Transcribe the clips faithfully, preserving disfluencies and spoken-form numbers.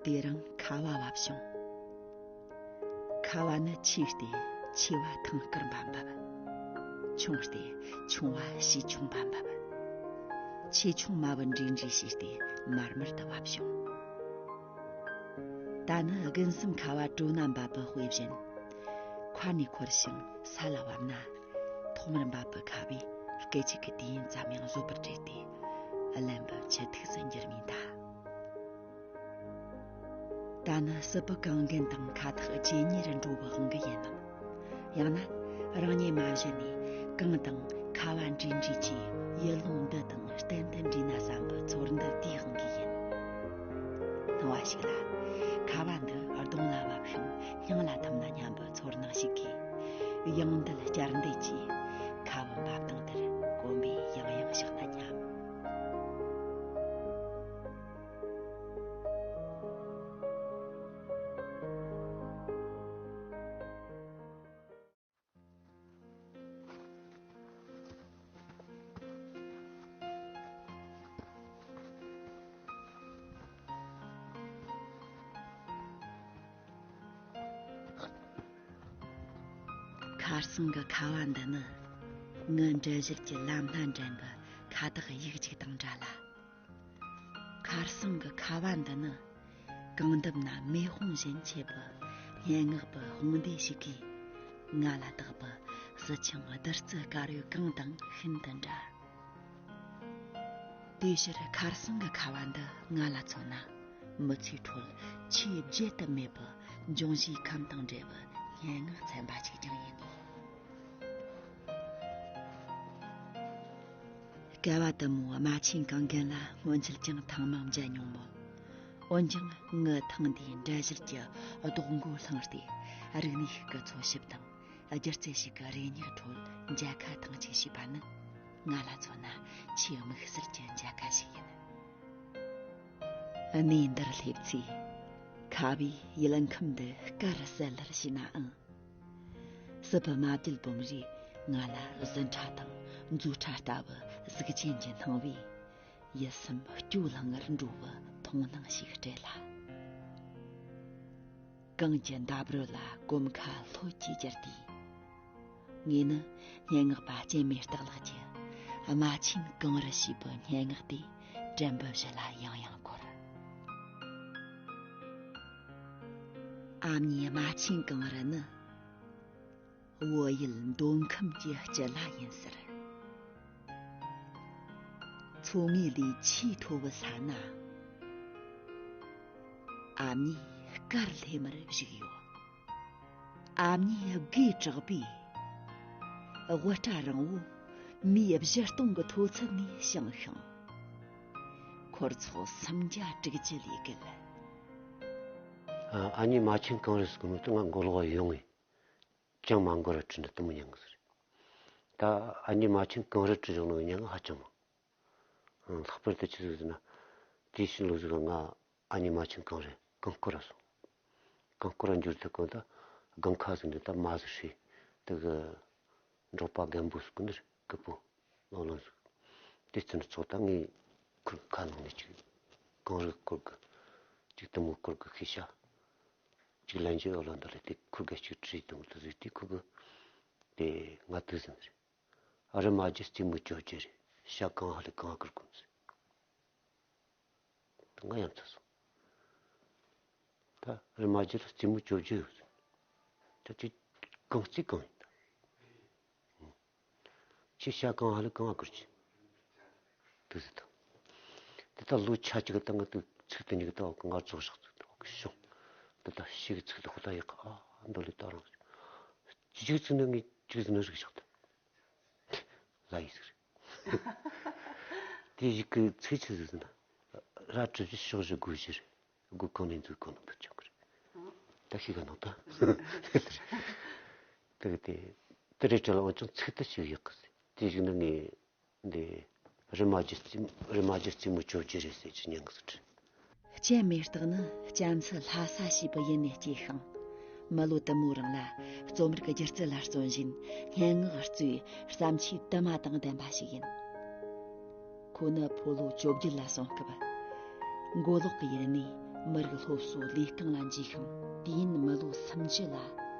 དེ་རིང་ཁ་བ་བབས་བྱུང་། ཁ་བ་ནི་ཆེ་སྟེ་ཆེ་བ་ཐང་དཀར་འབབ་འབབ། ཆུང་སྟེ་ཆུང་བ་བྱིའུ་ཆུང་འབབ་འབབ། ཆེ་ཆུང་དམར་བོ་འདྲེས་འདྲེས་བྱས་ཏེ་དམར་དམར་དུ་བབས་བྱུང་། ད་ནི་དགུན་གསུམ་ཁ་བ་དྲོད་ན་འབབ་པའི་དཔེ་བཞིན། མཁའ་ནས་འཁོར་ཞིང་ས་ལ་བབས་ན། ཐོག་མར་འབབ་པའི་ཁ་བས་སྐད་ཅིག་གི་དུས་ཡུན་ཙམ་ཡང་བཟོད་པར་བྲེལ་ཏེ། རླན་པའི་འཕྱི་ཐིགས་སུ་འགྱུར་མིན་ད། ད་ནི་སྲིད་པའི་གངས་རྒན་དང་ཁ་ཐག་ཇེ་ཉེ་རུ་འགྲོ་བའི་དབང་གིས་ཡིན་ནམ། ཡང་ན་རང་ཉིད་མ་གཞི་ནས་གངས་དང་ཁ་བ་འདྲེས་འདྲེས་ཀྱི་ཡུལ་ལུང་འདི་དང་གཏན་དུ་འདྲིས་ན་བསམ་པའི་ཚོར་འདུ་དེའི་དབང་གིས་ཡིན། སྣང་བ་ཞིག་ལ་ཁ་བ་འདི་གདོང་ལ་བབས་ཤིང་སྙིང་ལ་ཐིམ་ན་སྙམ་པའི་ཚོར་སྣང་ཞིག་གིས། ཡང་འདི་ལ་བསྐྱར་འདེད་ཀྱིས་ཁ་བ་འབབ་སྟངས་དེར་གོམ་པས་ཡང་ཡང་བཞག་ན་སྙམ། ཁ་སང་གི་ཁ་བ་འདི་ནི་ངའི་འདྲ་བྱེད་ཀྱི་ལམ་སྣ་འདྲེན་པའི་ཁ་བཏགས་ཡིག་ཅིག་དང་འདྲ་ལ། ཁ་སང་གི་ཁ་བ་འདི་ནི་གངས་འདབས་ན་མེ་དཔུང་བཞིན་མཆེད་པའི་སྙན་ངག་པའི་དཔུང་སྡེ་ཞིག་གིས་ང་ལ་བཏགས་པའི་སྲིད་ཆུང་བདུད་རྩི་དཀར་ཡོལ་གང་དང་ཤིན་ཏུ་འདྲ། དེའི་ཕྱིར་ཁ་སང་གི་ཁ་བ་འདི་ང་ལ་མཚོན་ན། མི་ཚེའི་ཁྲོད་ཆེས་བརྗེད་དུ་མེད་པའི་འབྱུང་བཞིའི་ཁམས་དང་འབྲེལ་བའི་སྙན་ངག་ཚན་པ་ཞིག་ཀྱང་ཡིན། སྐལ་བ་དུ་མོ་རྨ་ཆེན་གངས་རྒན་ལ་སྔོན་ཆད་ཀྱང་ཐེངས་མང་མཇལ་མྱོང་མོད། འོན་ཀྱང་ངའི་ཐེངས་འདིའི་འགྲེལ་བཤད་ཀྱི་རྡོག་མགོ་བླངས་ཏེ། རིག་གནས་ཤིག་གི་འཚོལ་ཞིབ་དང་སྒྱུ་རྩལ་ཞིག་གི་རེ་སྙེག་ཁྲོད་མཇལ་ཁ་ཐེངས་གཅིག་བྱས་པ་ནི། ང་ལ་མཚོན་ན་ཆེས་དམིགས་བསལ་གྱི་མཇལ་ཁ་ཞིག་ཡིན། གནས་འདིར་སླེབས་ཚེ། ཁ་བའི་ཡུལ་ཁམས་འདི་དཀར་གསལ་ལེར་ཤེས་ནའང་། སྲིད་པའི་རྨ་རྒྱུད་འབུམ་རས་ང་ལ་ཟིན་ཁྲ་དང་མཛོ་ཁྲ་ལྟ་བུའི་གཟུགས་ཅན་གྱི་སྣང་བས། ཡིད་སེམས་སྐྱོ་ལྷང་ངེར་འགྲོ་བའི་མཐོང་སྣང་ཞིག་སྤྲད་ལ། གངས་ཀྱི་འདབས་རོལ་ལ་གོམ་ཁ་ལྷོད་ཀྱིས་གྱུར་དུས། ངས་ནི་སྙན་ངག་པ་སྤྱན་མེ་སྟག་ལགས་ཀྱི་རྨ་ཆེན་གངས་རི་ཞེས་པའི་སྙན་ངག་དེ་དྲན་པའི་གཞི་ལ་ཡང་ཡང་འཁོར། ཨ་མྱེས་རྨ་ཆེན་གངས་རི་ནི། བོད་ཡུལ་མདོ་ཁམས་ཀྱི་སྤྱི་བླ་ཡིན་ཟེར། མཚོ་ངོས་ལས་ཆེས་མཐོ་བའི་ས་ན། ཨ་མྱེས་དཀར་ལྷེ་མར་བཞུགས་ཡོད། ཨ་མྱེས་དགུའི་བྲག་པས། དབུ་སྐྲ་རིང་བོ་མིའི་བཞི་སྟོང་གི་མཐོ་ཚད་ནས་བྱུང་ཞིང་། འཁོར་ཚོགས་སུམ་བརྒྱ་དྲུག་ཅུ་ལས་བརྒལ། ཨ་མྱེས་རྨ་ཆེན་གངས་རི་ཟེར་གོ་ནོ་དེ་ང་མགོ་ལོག་ཡོང་ངས། ཅང་མ་འགོར་བ་བྲིས་འདི་དེ་མོ་མྱིང་ཟེར། ད་ཨ་མྱེས་རྨ་ཆེན་གངས་རི་བྲིས་བཞག་ནོ་མྱིང་ཧ་ཅང་མང་། ལྷག་པར་དུ་ཆི་ཟིག་ཟེར་ན། དེའི་ཕྱི་ལོ་ཟིག་ལ་ང་ཨ་མྱེས་རྨ་ཆེན་གངས་རི་གངས་སྐོར་ར་སོང་། གངས་སྐོར་ར་འགྱུར་དུས་གོ་ད་སྒང་ཁ་ཟིག་འདི་ད་མ་ཟིག་ཧྲིལ་དེ་གི་འབྲོག་པ་རྒན་པོ་ཟིག་གི་འདིར་སྐུ་པོ་ལོ་ལོན་ཟིག་དེ་ཚོ་ནི་ཚོགས་ད་ངས་ཁུར་ཁ་ནང་ནས་ཅིག་གངས་རི་སྐོར་གི་ཅིག་དེ་མོ་སྐོར་གི་ཤེས་བྱ། གཅིག་ལན་གཅིག་ཨོ་ལ་འདི་ལ་དེ་ཁུར་གེ་གཅིག་བྲིས་དང་དུ་ཟིག་དེ་ཁུར་གེ་དེ་ང་དུ་ཟིན་རེད། རི་མ་བརྒྱུད་རྩེ་མོ་བཅོ་བརྒྱད་རེད། ཤ་གང་ཧ་ལས་གང་ཧ་ཀིར་གོམས་ཟིན། དེ་ང་ཡང་ཚ་སོང་། ད་རི་མ་བརྒྱུད་རྩེ་མོ་བཅོ་བརྒྱད་ཡོད་ཟིན། ད་ཅི་གང་རྩེ་གང་ཡིན་ད། ཁྱེད་ཤ་གང་ཧ་ལས་གང་ཧ་ཀིར་གྱི། དུ་ཟི་དང་། དེ་ལྟར་ལོ་ཆ་གཅིག་གི་སྟེང་དུ་ཚིག་དེ་གཉིས་ཀྱི་ལྟ་བ་ང་རྫོགས་བཞག་ཚིག་ལྟ་བ་གི་བྱུང་། དེ་ལྟར་ཤེས་ཀྱི་ཚིག་དེ་ཁོ་ཐག་ཡག་གི་ཨ་འདོད་ལས་ལྟ་རང་ཅི་ཅིག་ཚིག་ནི་ངས་ཅིག་ཟིན་ན་རིག་བཞག་དང་། ལ་ཡིག་ཟིག་རེད། དེ་ཡིག་གི་ཚིག་ཆི་ཟིག་ཟིན་ན། ར་གྲུ་བཞི་ཕྱོགས་བཞི་སྒོ་བཞི་རེད། སྒོ་གང་ནས་འཛུགས་གང་ནས་འབུད་ཆོག་གི་རེད། ད་ཤེས་གི་ནང་ད། དེ་གི་དེ་དེ་རེད་བྲལ་འོན་ཀྱང་ཚིག་དེ་ཞིག་ཡག་གི་ཟིན། དེ་ཞིག་ནི་ངས། འདི། རི་མ་བརྒྱུད་རྩེ་རི་མ་བརྒྱུད་རྩེ་མོ་བཅོ་བརྒྱད་རེད་ཟེར་གྱི་སྙན་ངག་ཟིག་རེད། སྤྱན་མེ་སྟག་ནི་སྤྱན་ཚེ་ལྷ་ས་ཞེས་པའི་ཡུལ་ནས་སྐྱེས་ཤིང་། མི་ལོ་དུ་མོའི་རིང་ལ་རྩོམ་རིག་སྒྱུ་རྩལ་ལ་བརྩོན་བཞིན་སྙན་ངག་གཙོས་བརྩམས་ཆོས་དུ་མ་དང་ལྡན་པ་ཞིག་ཡིན། ཁོ་ནི་ཕོ་ལོ་བཅོ་བརྒྱད་ལ་སོན་སྐབས། མགོ་ལོག་གི་ཡུལ་ནས་ མི་རིགས་སློབ་གསོ་ལས་རྐང་ལ་འཇུས་ཤིང་། དུས་ཡུན་མི་ལོ་སུམ་ཅུ་ལ་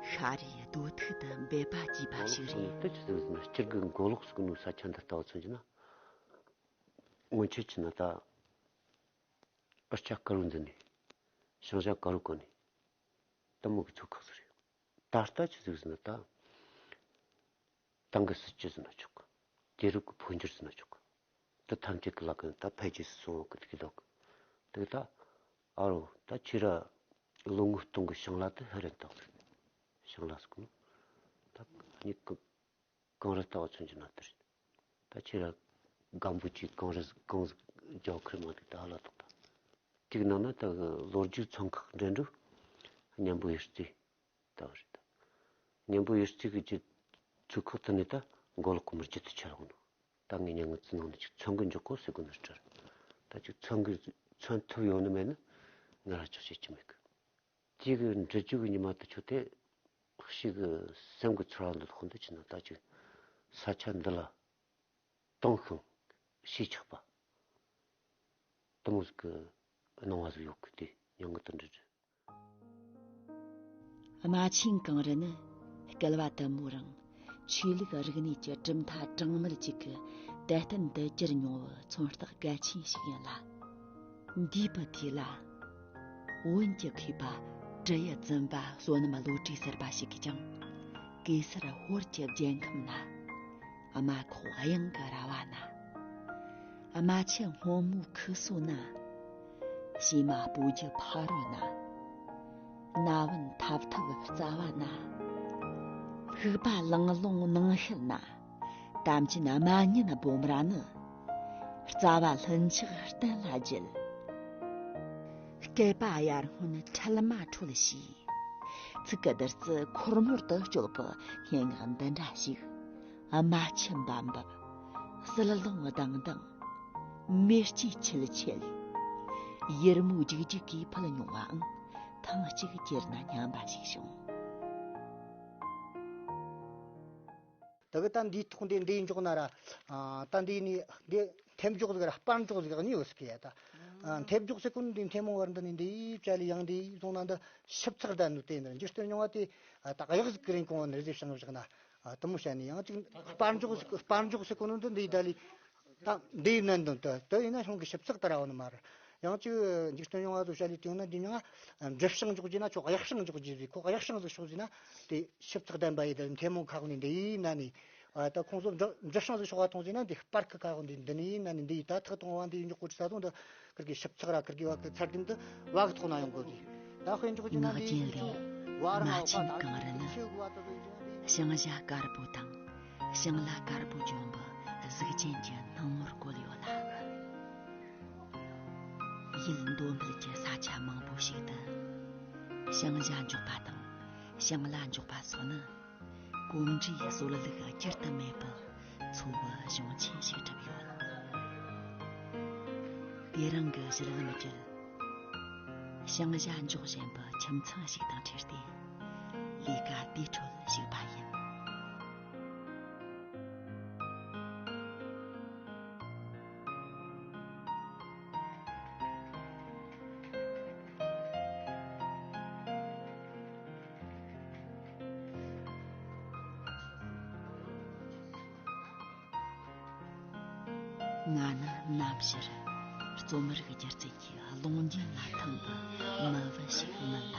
ཤ་རུས་རྡོ་ཐུག་ཏུ་འབད་པ་བགྱིས་པ་ཞིག་རེད། མགོ་ལོག་ཟེར་ནི་དེ་ཆི་ཟིག་ཟེར་ན། སྤྱིར་གི་མགོ་ལོག་ཟེར་གི་ནོ་ས་ཆ་འདི་ལྟ་བུ་མཚོན་གྱི་ན། སྔོན་ཆད་ཆི་ན་ད་ཨར་ཆ་དཀར་བོ་འཛིན་ནས། ཞིང་ཆ་དཀར་བོ་བཀོན་ནས། དེ་མོ་གི་ཚོ་ཁག་ཟིག་རེད། ད་ལྟ་ཆི་ཟིག་ཟེར་ན་ད། ཏང་གི་སྲིད་ཇུས་ཟེར་ན་ཆོག་གི། དུས་རབས་ཀྱི་འཕོ་འགྱུར་ཟེར་ན་ཆོག་གི། དེ་ཐམས་ཅད་ཀྱི་ལག་གི་ད་འཕེལ་རྒྱས་སུ་སོང་བ་གི་དེ་གི་ལོག་གི། དེ་ད་ཨ་རོ་ད་ཁྱེད་ར་ལོ་ངོ་སྟོང་གི་ཞིང་ལ་དེ་ཧ་རན་ཏག་ཟིག། ཞིང་ལ་ཟེར་གི་ནོ། ད་ནི་ག་གངས་རི་ལྟ་བུ་མཚོན་གྱི་ན་དེ་རེད། ད་ཁྱེད་ར་སྒམ་པོ་ཅིག་གངས་རི་གངས་ཟིག་རྒྱབ་ཁུར་མ་འདུག་ད་ཧ་ལ་ཏོག་ད། དེའི་ནང་ན་ད་གི་ལོ་རྒྱུས་ཚོང་ཁག་འགྲན་བསྡུར་གཉན་པོ་གཡུ་རྩེ་ལྟ་བུ་རེད། གཉན་པོ་གཡུ་རྩེ་གི་ཅིག་ཚོ་ཁག་དེ་ནས་ད་མགོ་ལོག་གི་མི་རྒྱུད་དུ་ཁྱེར་ཡོང་ནོ། ད་ངས་མྱི་ངན་ཚོའི་ནང་ནས་ཅིག་མཚོན་གི་འཇོག་གོ་ཟེར་གོ་ནི་སྤྲར། ད་ཅིག་མཚོན་གི་མཚོན་ཐུབ་ཡོད་ནི་མེད་ནི་ང་ར་ཅག་བྱེད་ཀྱི་མེད་གི། དེ་གི་འབྲི་རྒྱུ་གི་ཉི་མ་དེ་ཆོ་དེ་ཞིག་གི་སེམས་གི་ཚོར་བ་འདི་ལྷག་འདི་ཆི་ན། ད་ཅིག་ས་ཆ་འདི་ལ་དྭངས་ཤིང་ཞེན་ཆགས་པ་དེ་མོ་ཟིག་གི་སྣང་བ་ཟིག་ཡོད་གི། དེ་མྱི་ངན་དང་འབྲི་རྒྱུ། རྨ་ཆེན་གངས་རི་ནི་བསྐལ་བ་དུ་མའི་རིང་ཆོས་ལུགས་རིག་གནས་ཀྱི་གྲུབ་མཐའ་གྲངས་མེད་ཅིག་གི་དད་རྟེན་དུ་གྱུར་མྱོང་བའི་མཚོན་རྟགས་གལ་ཆེན་ཞིག་ཡིན་ལ། འདས་པའི་དུས་ལ་བོན་གྱི་མཁས་པ་ཀྲི་ཡི་ཛིན་པ་བསོད་ནམས་བློ་གྲོས་ཟེར་བ་ཞིག་གིས་ཀྱང་གེ་སར་ཧོར་གྱི་རྒྱལ་ཁམས་ན། རྨ་ཁོག་གཡང་གི་ར་བ་ན། རྨ་ཆུ་སྔོན་མོའི་ཁུ་སོ་ན། བྱེ་མ་སྤོ་རྒྱུ་ཕ་རོལ་ན། རྣ་བོན་ཐབ་ཐབ་རྩ་བ་ན། ལྷུག་པ་ལང་ལོང་ནང་ཤེལ་ན། དམ་ཅན་རྨ་ཉིན་སྦོམ་ར་ནི། རྩ་བ་ལྷུན་ཆགས་གཏན་ལ་བརྒྱུད། སྐེད་པ་གཡར་སྔོན་ཁྲལ་མ་ཁྲོལ་ཞེས། ཚིག་གི་བདུད་རྩི་འཁོར་མོར་དུ་གཅོད་པའི་སྙན་ངག་འདི་འདྲ་ཞིག་རྨ་ཆུ་འབབ་འབབ། བསིལ་རླུང་ལྡང་ལྡང་། མེ་ལྕེ་ཆིལ་ཆིལ། ཡུར་མོ་རྒྱུག་རྒྱུག་གིས་ཕུལ་མྱོང་བའང་ཐེངས་གཅིག་གྱེར་ན་སྙམ་པ་ཞིག་བྱུང་། ད་གི་ད་འདིའི་ཐོག་འདི་འདིའི་འཇོག་ན་ར། ཨ། ད་འདི་ནི་འདི་མཐེབ་འཇོག་ཟིག་ར་སྤར་འཇོག་ཟིག་གཉིས་ཡོད་སྲིད་ཀི་ཡ་ད། ཨ། མཐེབ་འཇོག་ཟེར་གོ་ནི་འདི་མཐེ་མོ་བར་འདི་ནི་འདི་ཡིས་བཅའ་ལི་ཡང་འདི་ཡིས་བཟུང་ན་འདི་ཞིབ་ཚགས་ལྡན་ནོ་དེ་འདི་འཇིག་རྟེན་རྙིང་བ་དེ། ཨ། ད་གཡག་ཟིག་གི་རིན་གོང་བ་ནི་རི་ཟིག་བྱང་བཞག་ན། ཨ། དུ་མོ་བྱ་ནི་ཡང་ཅིག་སྤར་འཇོག་ཟིག་སྤར་འཇོག་ཟེར་གོ་ནི་འདི་འདི་ད་ལི། ད་འདི་ཡིན་ན་འདི་ད་དེ་ཡིན་ན་ཁྱོད་ཀྱི་ཞིབ་ཚགས་ལྟར་བ་ནི་མ་རེད། ཡང་ཅིག་འཇིག་རྟེན་རྙིང་བ་དུ་བྱ་ལི་དེ་ཡང་ན་འདི་མྱིང་ང་འབྲི་བྱང་འཇོག་རྒྱུ་ན་ཁྱོད་གཡག་བྱང་འཇོག་རྒྱུ་ཟིག་ཁོ་གཡག་བྱང་ཟིག་ཤོག་ཟིག་ན་དེ་ཞིབ་ཚགས་ལྡན་པ་ཡི་དེ་མཐེ་མོ་ཁ་གོ་ནི་འདི་ཡིན་ན་ནི། ཨ། ད་ཁོང་ཚོ་འབྲི་འབྲི་བྱང་ཟིག་ཤོག་བ་མཐོང་ཟིག་ན་འདི་སྤར་ཁུ་ཁ་གོ་འདི་འདི་ནི་ཡིན་ན་ནི་འདི་ཡི་ད་ཐག་གཏོང་བ་འདི་ཡིན་འཇོག་གོ་ཅི་ས་དང་འདི་ཁུར་གི་ཞིབ་ཚགས་ར་ཁུར་གི་བ་གི་ཚར་དུས་འདི་བ་གི་ཐོག་ན་ཡོང་གོ་གི། ད་དཔེ་འཇོག་རྒྱུ་ན་ངག་འདི་རྒྱུན་ཡིན་ལས་ཅིག་བ་རང་རྨ་ཆེན་གངས་རི་ནི་ཤིང་བྱ་དཀར་པོ་དང་ཤིང་ལ་དཀར་པོ་གྱོན་པའི་གཟུགས་ཅན་གྱི་སྣང་ངོར་བཀོད་ཡོད་ལ། ཡུལ་མདོ་སྨད་ཀྱི་ས་ཆ་མང་པོ་ཞིག་ཏུ་ཤིང་བྱ་འཇོག་པ་དང་ཤིང་ལ་འཇོག་པ་སོགས་ནི་གོམས་འདྲིས་སྲོལ་ལུགས་བསྒྱུར་དུ་མེད་པའི་འཚོ་བའི་གཞུང་ཆེན་ཞིག་གྲུབ་ཡོད། དེ་རིང་གི་གཞི་ལམ་བརྒྱུད། ཞིང་བྱ་འཇོག་བཞིན་པའི་ཁྱིམ་ཚང་ཞིག་དང་འཕྲད་དེ། ལས་ཀ་དེའི་ཁྲོད་ཞུགས་པ་ཡིན། ང་ནི་ནམ་ཕྱེད་རྩོམ་རིག་སྒྱུ་རྩལ་གྱི་ཀློང་རྒྱན་ལ་ཐིམ་པའི་མི་བུ་ཞིག་མིན་ལ།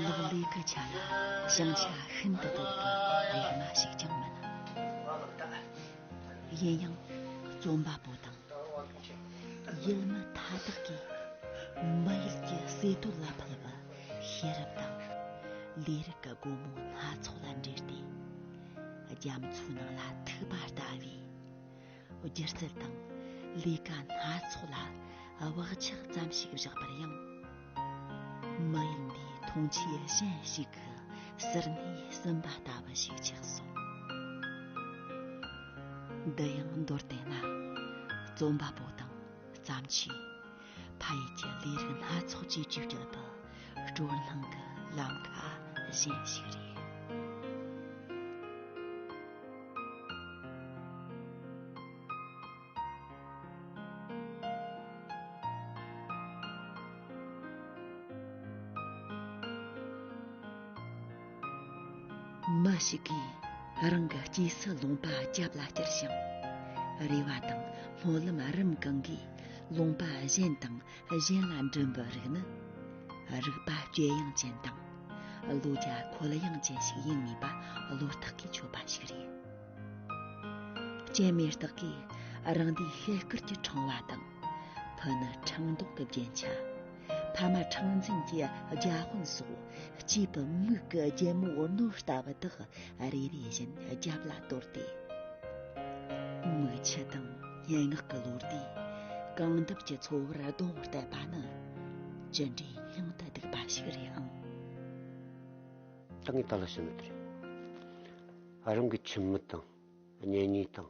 ལག་ལས་ཀྱི་ཆ་ལ་བྱང་ཆ་ཤིན་ཏུ་དོད་པའི་གཡེར་མ་ཞིག་ཀྱང་མིན། ཡིན་ཡང་རྩོམ་པ་པོ་དང་། ཡུལ་མི་མཐའ་དག་གིས་མི་ཡུལ་གྱི་སྲིད་དོན་ལ་ཕུལ་བའི་ཤེས་རབ་དང་། ལས་རིགས་ཀྱི་སྒོ་མོ་སྣ་ཚོགས་ལ་འབྲེལ་ཏེ། རྒྱ་མཚོའི་ནང་ལ་ཐིགས་པ་ལྟ་བུའི་སྒྱུ་རྩལ་དང་ལས་ཀ་སྣ་ཚོགས་ལ་བག་ཆགས་ཙམ་ཞིག་བཞག་པར་ཡང་། མི་ཡུལ་འདིའི་མཐོང་ཆོས་གཞན་ཞིག་གི་ཟུར་སྣེ་ཟིན་པ་ལྟ་བུ་ཞིག་ཆགས་སོང་། འདི་ཡང་མདོར་བསྟན་ན། རྩོམ་པ་པོ་དང་བརྩམས་ཆོས། ཕ་ཡུལ་གྱི་ལས་རིགས་སྣ་ཚོགས་ཀྱིས་བཅོས་བསྒྱུར་པའི་སྤྲོ་སྣང་གི་ལམ་ཁ་གཞན་ཞིག་རེད། མི་ཞིག་གིས་རང་གི་སྐྱེས་སུ་ལུང་པ་རྒྱབ་ལ་བསྐྱུར་ཞིང་། རེ་བ་དང་སྨོན་ལམ་རིམ་གང་གིས་ལུང་པ་གཞན་དང་གཞན་ལ་འགྲིམ་པའི་རིགས་ནི། རིག་པ་བཅོས་ཡང་ཅན་དང་། བློ་རྒྱ་འཁོལ་ཡང་ཅན་ཞིག་ཡིན་ངེས་པ་བློ་ཐག་གིས་ཆོད་པ་ཞིག་རེད། སྤྱན་མེ་སྟག་གིས་རང་འདིའི་ཤེལ་དཀར་གྱི་ཕྲེང་བ་དང་། ཕུ་ནུ་ཕྲེང་མདོག་གི་རྒྱན་ཆ། ཕ་མ་ཕྲེང་འཛིན་གྱི་རྒྱ་དཔོན་སོགས་སྐྱེས་བུ་མིག་གི་རྒྱལ་མོ་རྣོ་ལྟ་བུ་དག་རེ་རེ་བཞིན་རྒྱབ་ལ་དོར་ཏེ། མིག་ཆུ་དང་སྙན་ངག་གི་ལོ་ཟླས་གངས་འདབས་ཀྱི་ཚོ་བར་གདུང་བསྟད་པ་ནི། ཅི་འདྲའི་སྙིང་དུ་སྡུག་པ་ཞིག་རེད་ཨང་། ད་ངས་ད་ལ་བཤད་ནི་དེ་རེད། ཨ། རང་གི་ཁྱིམ་མི་དང་གཉེན་ཉེ་དང་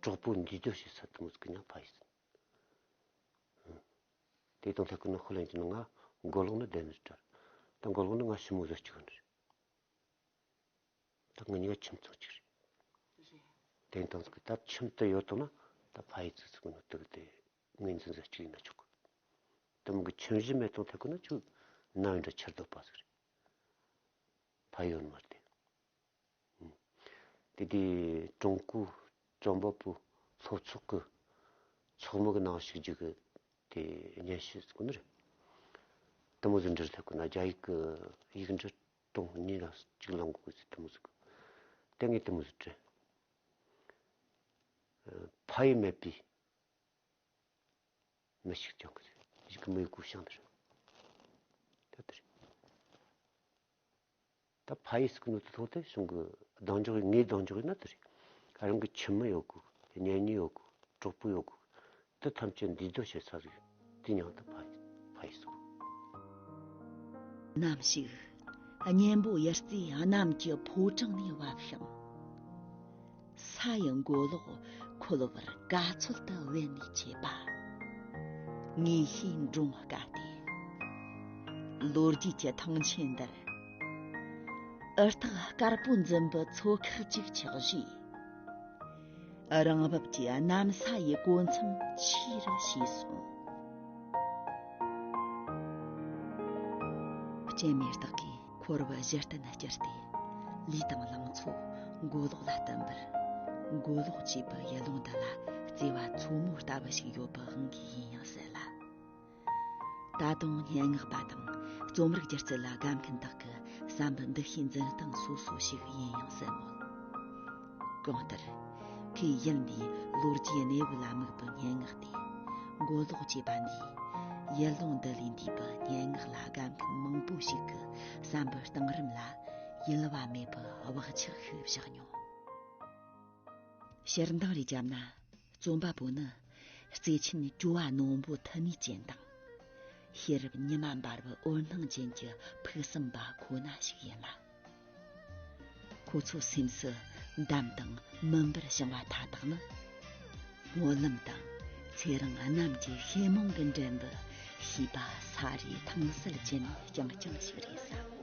གྲོགས་པོ་འདུས་སྡོད་བྱེད་ས་དེ་མོ་ཟིག་གི་མྱིང་ཕ་ཡུལ་ཟེར། དེ་དང་ཐད་ཀར་ནི་ཧུ་ལན་གྱི་ནང་ང་མགོ་ལོག་ནི་བསྡད་ནི་རེད། ད་མགོ་ལོག་ནི་ང་ཞི་མོ་བཟོ་བཅུག་ནི་རེད། ད་ང་གཉིས་ཀ་ཁྱིམ་ཚང་གཅིག་རེད། དེ་དང་ཟིག་གི་ད་ཁྱིམ་དུ་ཡོད་དང་ན་ད་ཕ་ཡུལ་ཟིག་ཟིག་གི་ནང་དུ་དེ་ངོས་འཛིན་བཟོ་བཅུག་ཡིན་ན་ཆོག་གི། དེ་མོ་གི་ཁྱིམ་གཞི་མེད་དང་ཐད་ཀར་ནི་ཆུ་ནམ་ཡིན་འདྲ་ཆར་སྡོད་པ་ཟིག་རེད། ཕ་ཡུལ་མ་རེད་དེ། དེ་དུས་ཀྲུང་གོའི་བཙོན་པ་པོའི་སློབ་ཚོགས་ཀྱི་ཚོགས་མི་གི་ནང་ཞུགས་རྒྱུ་གི་དེ་སྙན་ཞུ་ཟེར་གོ་ནི་རེད། དེ་མོ་ཟིག་འབྲི་སླེབས་གོ་ན། རྒྱ་ཡིག་གི་ཡིག་འབྲུ་གྲངས་གཉིས་ལ་གཅིག་བླང་དགོས་ཟེར། དེ་མོ་ཟིག་གི་དེ་ངས་དེ་མོ་ཟིག་བྲིས། ཕ་ཡུལ་མེད་པའི་མི་ཞིག་ཀྱང་གི་ཞིག་གི་མི་ཡི་གུ་ཤང་དེ་རེད། ད་དེ་རེད། ད་ཕ་ཡུལ་ཟེར་གི་ནོ་དེ་ཐོག་དེ་གཞུང་གི་གདེང་འཇོག་ཡིན། ངའི་གདེང་འཇོག་ཡིན་ན་དེ་རེད། རང་གི་ཁྱིམ་མི་ཡོད་གི། གཉེན་ཉེ་ཡོད་གི། གྲོགས་པོ་ཡོད་གི། དེ་ཐམས་ཅད་འདུས་སྡོད་བྱེད་ས་ཟིག་དེ་མྱིང་དེ་ཕ་ཡུལ། ཕ་ཡུལ་ཟེར་གི། ནམ་ཞིག་གཉེན་པོ་ཡུལ་རྩེའི་གནམ་གྱི་ཕོ་བྲང་ནས་བབས་ཤིང་། ས་ཡི་མགོ་ལོག་འཁོལ་བར་ག་ཚོད་དུ་བབས་ནས་ཆས་པ། ངེས་ཤེས་འདྲོངས་དཀའ་སྟེ། ལོ་རྒྱུས་ཀྱི་ཐང་ཆེན་འདིར། འུར་ཐག་དཀར་པོ་འཛིན་པའི་མཚོ་ཁག་ཅིག་ཆགས་རྗེས། རང་བབས་ཀྱི་གནམ་ས་ཡི་གོ་མཚམས་ཆེ་རུ་ཕྱེས་སོང་། སྤྱན་མེ་སྟག་གིས་འཁོར་བ་གཞི་རྟེན་བསྐྱུར་ཏེ། ལུས་དང་ལང་ཚོ་མགོ་ལོག་ལ་བསྟིམ་པར། མགོ་ལོག་ཅེས་པའི་ཡུལ་ལུང་འདི་ལ་བརྩེ་བ་མཚོ་མོ་ལྟ་བུ་ཞིག་ཡོད་པའི་དབང་གིས་ཡིན་ཡང་སྲིད་ལ། ད་དུང་སྙན་ངག་པ་དང་རྩོམ་རིག་སྒྱུ་རྩལ་ལ་དགའ་མཁན་དག་གི་བསམ་པའི་འདུ་ཤེས་འཛིན་སྟངས་སོ་སོ་ཞིག་ཡིན་ཡང་སྲིད་མོད། གང་ལྟར། ཁོས་ཡུལ་འདིའི་ལོ་རྒྱུས་གནས་བབ་ལ་དམིགས་པའི་སྙན་ངག་སྟེ། མགོ་ལོག་ཅེས་པ་འདིས་ཡུལ་ལུང་འདི་ལས་འདས་པའི་སྙན་ངག་ལ་དགའ་མཁན་མང་པོ་ཞིག་གི་བསམ་པའི་གཏིང་རིམ་ལ་གཡེལ་བ་མེད་པའི་བག་ཆགས་ཤིག་བཞག་མྱོང་། ཕྱིར་འདང་རེ་བརྒྱབ་ན། རྩོམ་པ་པོ་ནི་བརྩེ་ཆེན་ཇོ་བོ་ནོར་བུ་མཐུ་ནུས་ཅན་དང་། ཤེས་རབ་ཉི་མ་འབར་བའི་འོད་སྣང་ཅན་གྱི་ཕུགས་བསམ་པ་ཁོ་ན་ཞིག་ཡིན་ལ། ཁོ་ཚོའི་སེམས་སུ་འདམ་དང་མུན་པར་བྱུང་བ་མཐའ་དག་ནི། སྨོན་ལམ་དང་ཚེ་རིང་རྣམས་ཀྱི་ཤེས་རྨོངས་ཀྱི་འགྲམ་དུ་ཤེས་པ་ས་རུའི་ཐང་གསལ་ཅན་རྐྱང་རྐྱང་ཞིག་རེད་བསམ།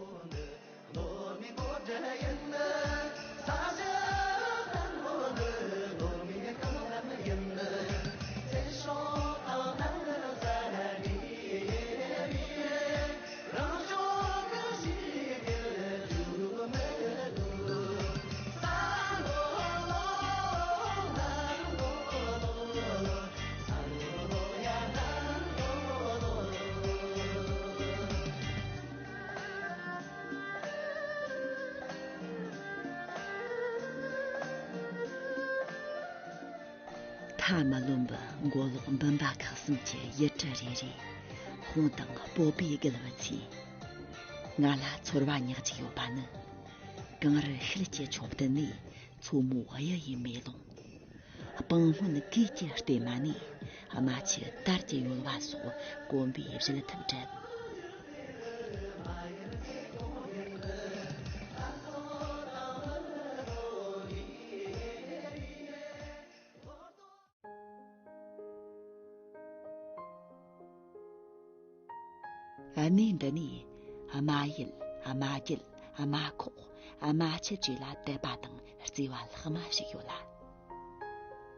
མཐའ་མ་ལོན་པའི་མགོ་ལོག་འབུམ་པ་ཁག་གསུམ་གྱི་ཡུལ་གྲུ་རེ་རེ་དཔུང་དང་སྤོབས་པས་བརྒལ་བའི་ཚེ། ང་ལ་ཚོར་བ་ཉག་ཅིག་ཡོད་པ་ནི། གངས་རི་ཤེལ་གྱི་མཆོད་རྟེན་ནས་མཚོ་མོ་གཡུ་ཡི་མེ་ལོང་། སྤང་སྔོན་གོས་ཀྱི་ལྟེ་མ་ནས་རྨ་ཆུ་དར་གྱི་ཡོལ་བ་སོགས་གོམ་པའི་བཞུད་ཐུབ་བྲལ། གནས་འདི་ནས་རྨ་ཡུལ། རྨ་རྒྱུད། རྨ་ཁོག་རྨ་ཆུ་བཅས་ལ་དད་པ་དང་བརྩེ་བ་ལྷག་མ་ཞིག་ཡོད་ལ།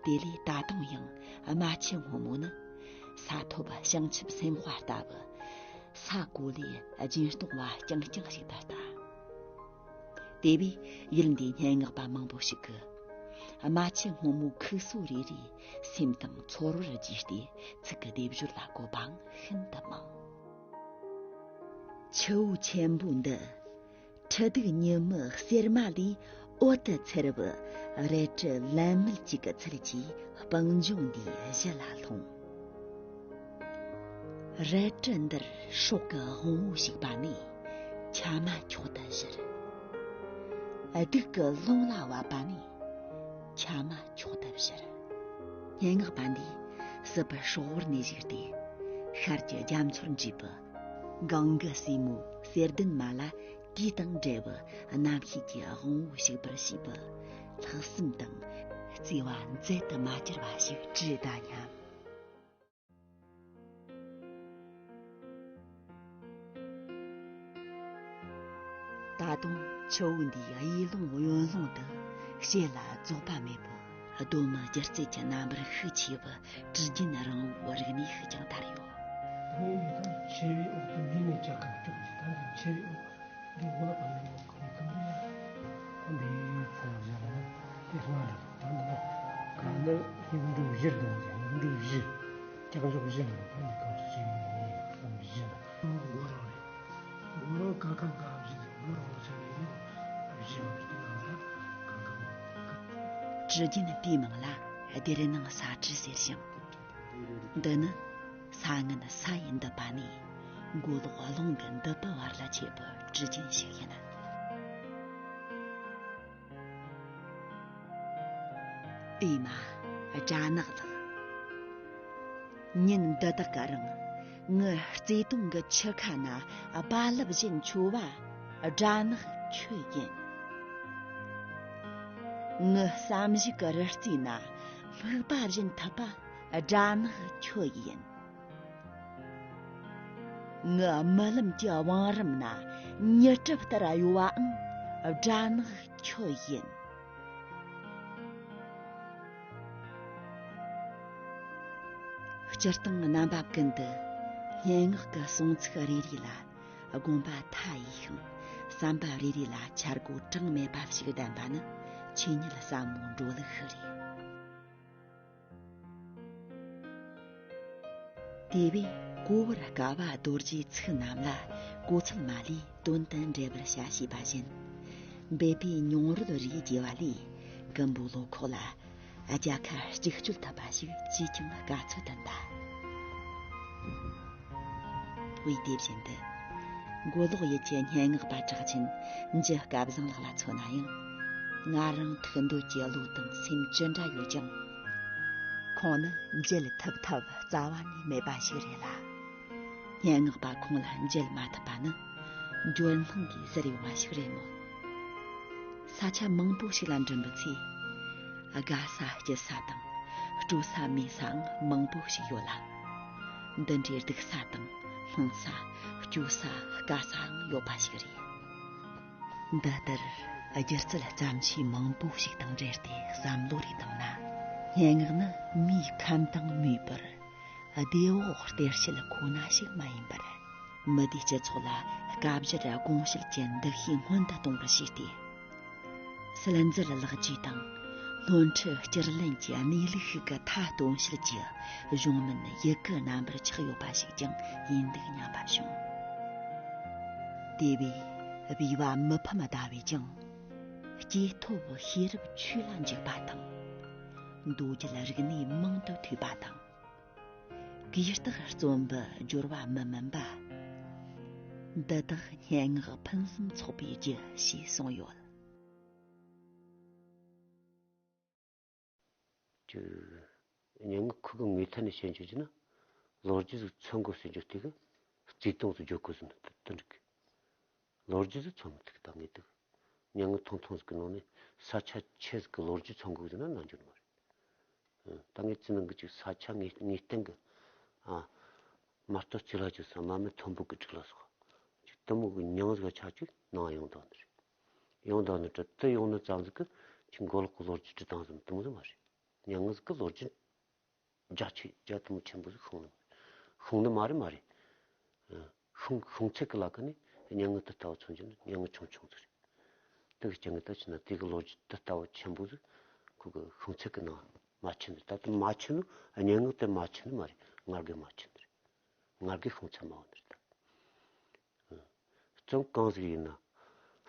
དེ་ལས་ད་དུང་ཡང་རྨ་ཆུ་སྔོན་མོ་ནི་ས་ཐོབ་བྱང་ཆུབ་སེམས་དཔའ་ལྟ་བུ། ས་གོ་ལའི་སྦྱིན་གཏོང་བ་རྐྱང་རྐྱང་ཞིག་ཏུ་ལྟ། དེ་བས་ཡུལ་འདིའི་སྙན་ངག་པ་མང་པོ་ཞིག་གིས་རྨ་ཆུ་སྔོན་མོའི་ཁུག་སོ་རེ་རེའི་སེམས་དང་ཚོར་བར་རྒྱས་ཏེ་ཚིག་གི་སྡེབ་སྦྱོར་ལ་བཀོད་པའང་ཤིན་ཏུ་མང་། ཆུ་བོ་ཆེན་པོ་འདི་ཁྲི་གདུགས་ཉི་མའི་གསེར་མ་ལས་འོད་དུ་འཚེར་བའི་རལ་གྲི་ལན་མེད་ཅིག་གི་ཚུལ་གྱིས་སྤང་ལྗོངས་འདིའི་གཞི་ལ་ལྷུང་། རལ་གྲི་འདིར་སྲོག་གི་དབང་པོ་ཞུགས་པ་ནས་ཆ་མ་འཁྱོག་ཏུ་བཞུར། སྡུག་གི་རླུང་ལ་བབས་པ་ནས་ཆ་མ་འཁྱོག་ཏུ་བཞུར། སྙན་ངག་པ་འདིས་སྲིད་པའི་སྲོག་བོར་ནས་བཞུགས་ཏེ། ཤར་གྱི་རྒྱ་མཚོར་འདྲེས་པའི་གངྒཱ་སྲས་མོའི་གསེར་ལྡན་མ་ལ་དུས་དང་འབྲེལ་བའི་རྣམ་ཤེས་ཀྱི་དབང་པོ་ཞུགས་པར་བྱས་པའི་ལྷག་བསམ་དང་བརྩེ་བ་མཛད་དུ་མ་གྱུར་བ་ཞིག་བྲིས་གདའ་སྙམ། ད་དུང་ཆུ་བོ་འདིའི་གཡས་ལུང་གཡོན་ལུང་དུ་ཞེ་ལ་རྫོགས་པ་མེད་པའི་གདོད་མའི་སྒྱུ་རྩལ་གྱི་རྣམ་པར་ཤུགས་ཆེ་བའི་དྲི་རྒྱུན་རིང་བོའི་རིག་གནས་ཤིག་ཀྱང་དར་ཡོད། ངའི་ཡི་དམ་ཆེ་བའི་འོག་ཏུ་མིག་ནས་ཇ་ཁམ་སྐྱོགས་ཀྱི་ད་འདི་ཆེ་བའི་འོག་འདི་འོ་ལ་པ་ཡོད་ནོ་གང་གང་ཡ། ད་འདི་ཚང་བཞག་ན་དེ་སྔ་འདྲ་ད་འདི་ན་ག་ནི་སྙིང་འདྲུ་བཞི་འདི་ནི་སྙིང་འདྲུ་བཞི་ཀྱག་ཀྱོག་བཞི་ནི་ད་འདི་གང་ཅི་ཡིན་ནི་བསམ་བཞི་ན། མགོ་རང་རེད། མགོ་རང་ཀ་ཁ་ག་བཞི་ཟེར་མགོ་རང་ཆ་རེད་བཞི་བ་རེད་ང་ལ་ཀ་ཁ་ག། དྲི་རྒྱུན་དེའི་མིང་ལ་སྡེར་ནང་ས་དྲི་ཟེར་ཞིང་། འདི་ནི་ས་ངན་ས་ཡི་འདབ་པ་ནས་མགོ་ལོག་རླུང་གི་འདབ་པ་བར་ལ་མཆེད་པའི་དྲི་རྒྱུན་ཞིག་ཡིན། ཨེ་མ། སྦྲ་ནག་ལགས། ཉིན་འདི་དག་གི་རིང་ངའི་བརྩེ་དུང་གི་ཆུ་ཁ་ན་རྦ་རླབས་བཞིན་འཕྱོ་བ་སྦྲ་ནག་ཁྱོད་ཡིན། ངའི་བསམ་གཞིག་གི་རི་རྩེ་ན་སྨུག་པ་བཞིན་འཐིབས་པ་སྦྲ་ནག་ཁྱོད་ཡིན། ངའི་རྨི་ལམ་གྱི་བང་རིམ་ན་ཉི་གྲིབ་ལྟར་གཡོ་བའང་སྦྲ་ནག་ཁྱོད་ཡིན། སྤྱིར་བཏང་རྣམ་པ་ཀུན་ཏུ་སྙན་ངག་གི་གསུང་ཚིག་རེ་རེ་ལ་དགོངས་པ་མཐའ་ཡས་ཤིང་བསམ་པ་རེ་རེ་ལ་འཆར་སྒོ་གྲངས་མེད་པ་ཞིག་ལྡན་པ་ནི་ཆོས་ཉིད་ཟབ་མོའི་འགྲོ་ལུགས་ཤིག་རེད། དེ་བས་གོ་བར་དཀའ་བ་རྡོ་རྗེའི་ཚིག་རྣམས་ལ་གོ་ཚུལ་མ་ལས་དོན་དུ་འགྲེལ་པར་བྱ་ཞེས་པ་བཞིན། འབད་པས་མྱོང་རོལ་རིགས་རྒྱས་པ་ལས་ཀུན་པོའི་བློ་ཁོག་ལ་རྒྱལ་ཁ་གཅིག་སྤྱོད་ཐུབ་པ་ཞིག་ཅིས་ཀྱང་དཀའ་ཚེགས་ལྡན་པ། དཔེ་དེ་བཞིན་དུ། མགོ་ལོག་ཡུལ་གྱི་སྙན་ངག་པ་གྲགས་ཅན་འཇུ་སྐལ་བཟང་ལགས་ལ་མཚོན་ན་ཡང་། ང་རང་ཐུགས་འདོད་ཀྱི་བློ་དང་སེམས་ཅི་འདྲ་ཡོད་ཀྱང་། ཁོང་ནི་འཇལ་ཐུབ་ཐབས་རྩ་བ་ནས་མེད་པ་ཞིག་རེད་ལ། སྙན་ངག་པ་ཁོང་ལ་འཇལ་མ་ཐུབ་པ་ནི་འགྱོད་སྣང་གིས་ཟུར་ཡོང་བ་ཞིག་རེད་མོད། ས་ཆ་མང་པོ་ཞིག་ལ་འགྲིམ་པའི་ཚེ། དགའ་ས་སྐྱིད་ས་དང་སྤྲོ་ས་མེད་སའང་མང་པོ་ཞིག་ཡོད་ལ། འདི་འདྲའི་སྡུག་ས་དང་སྣང་ས་སྐྱོ་ས་དཀའ་སའང་ཡོད་པ་ཞིག་རེད། འདི་ལྟར་སྒྱུ་རྩལ་བརྩམས་ཆོས་མང་པོ་ཞིག་དང་འབྲེལ་ཏེ་བསམ་བློ་རེ་བཏང་ན། སྙན་ངག་ནི་མིའི་ཁམས་དང་མོས་པར་བདེ་བོགས་སྟེར་བྱེད་ཁོ་ན་ཞིག་མ་ཡིན་པར། མི་སྡེའི་སྤྱི་ཚོགས་ལ་དཀའ་སྤྱད་དགོངས་བྱེད་ཀྱི་འདུ་ཤེས་སྔོན་དུ་གཏོང་བར་བྱས་ཏེ། སིལ་འཛུལ་ལག་བཅོས་དང་སྣོན་འཕྲི་བསྐྱུར་ལེན་གྱི་གནས་ལུགས་ཤིག་གི་མཐའ་སྟོན་བྱེད་ཀྱི་གཞུང་མིན་ཡི་གེ་རྣམ་པར་ཆགས་ཡོད་པ་ཞིག་ཀྱང་ཡིན་འདུག་སྙམ་པ་བྱུང་། དེ་བས་སྦས་པ་མི་ཕམ་ཟླ་བས་ཀྱང་། སྐྱེས་ཐོབ་ཤེས་རབ་ཆོས་ལ་འཇུག་པ་དང་། མདོ་རྒྱུད་རིག་གནས་མང་དུ་ཐོས་པ་དང་། གུས་རྟག་བརྩོན་པའི་སྦྱོར་བ་མི་དམན་པ། འདི་དག་སྙན་ངག་ཕུན་སུམ་ཚོགས་པའི་རྒྱུ་ཞེས་གསུངས་ཡོད། ཀྱི། སྙན་ངག་ཁོ་གི་ངོས་ཐད་ནས་བཤད་རྒྱུ་ན། ལོ་རྒྱུས་ཟིག་མཚོན་དགོས་ཟེར་རྒྱུ་དེ་གི་བརྩེ་དུང་ཟིག་བརྗོད་དགོས་ཟེར་ན་དེ་འགྲིག་གི། ལོ་རྒྱུས་ཟིག་མཚོན་མི་ཐུབ་ད་ངས་དེ་གི། སྙན་ངག་ཐུང་ཐུང་ཟིག་གི་ནང་ནས་ས་ཆ་ཆེ་ཟིག་གི་ལོ་རྒྱུས་མཚོན་དགོས་ཟེར་ན་ནང་འགྱུར་མ་རེད། ཨ། ད་ངས་ཚིག་ནང་གི་ཅིག་ས་ཆ་ངེས་ངེས་གཏན་གི། ཨ། མ་གཏོགས་ཅི་ལ་ཅིག་ས་མ་མེད་མཐོན་པོ་གི་འགྲིག་ལ་སོགས། ཅིག་དུ་མོ་གི་མྱིང་ཟིག་ཆ་ཅིག་ནང་ཡོང་དོན་རེད། ཡོང་དོན་ནི་དྲི་དུ་ཡོང་ནི་ཙམ་ཟིག་གི་ཅིག་མགོ་ལོག་གི་ལོ་རྒྱུས་བྲི་སྟངས་ཟིག་དུ་མོ་ཟིག་མ་རེད། མྱིང་ཟིག་གི་ལོ་རྒྱུས་རྒྱ་ཆེ་རྒྱ་དུ་མོ་ཆེན་པོ་ཟིག་ཤོང་ནི་མ་རེད། ཤོང་ནི་མ་རེད་མ་རེད། ཨ། ཤོང་ཤོང་ཚད་གི་ལ་ཁ་ནས་སྙན་ངག་དེ་ལྟ་བུ་མཚོན་རྒྱུ་ནི་སྙན་ངག་ཆུང་ཆུང་ཟིག་རེད། དེ་གི་རྐྱེན་གྱིས་ད་ཕྱིན་ན་དེ་གི་ལོ་རྒྱུས་དེ་ལྟ་བུ་ཆེན་པོ་ཟིག་ཁོ་གི་ཤོང་ཚད་ཀྱི་ནང་མ་ཆུད་ནི། ད་དེ་མ་ཆུད་ནི་སྙན་ངག་དེ་མ་ཆུད་ནི་མ་རེད། ངར་གི་མ་ཆུད་ནི་རེད། ངར་གི་ཤོང་ཚད་མ་འོང་ནི་རེད་ད། རྩོམ་གང་ཟིག་ཡིན་ན།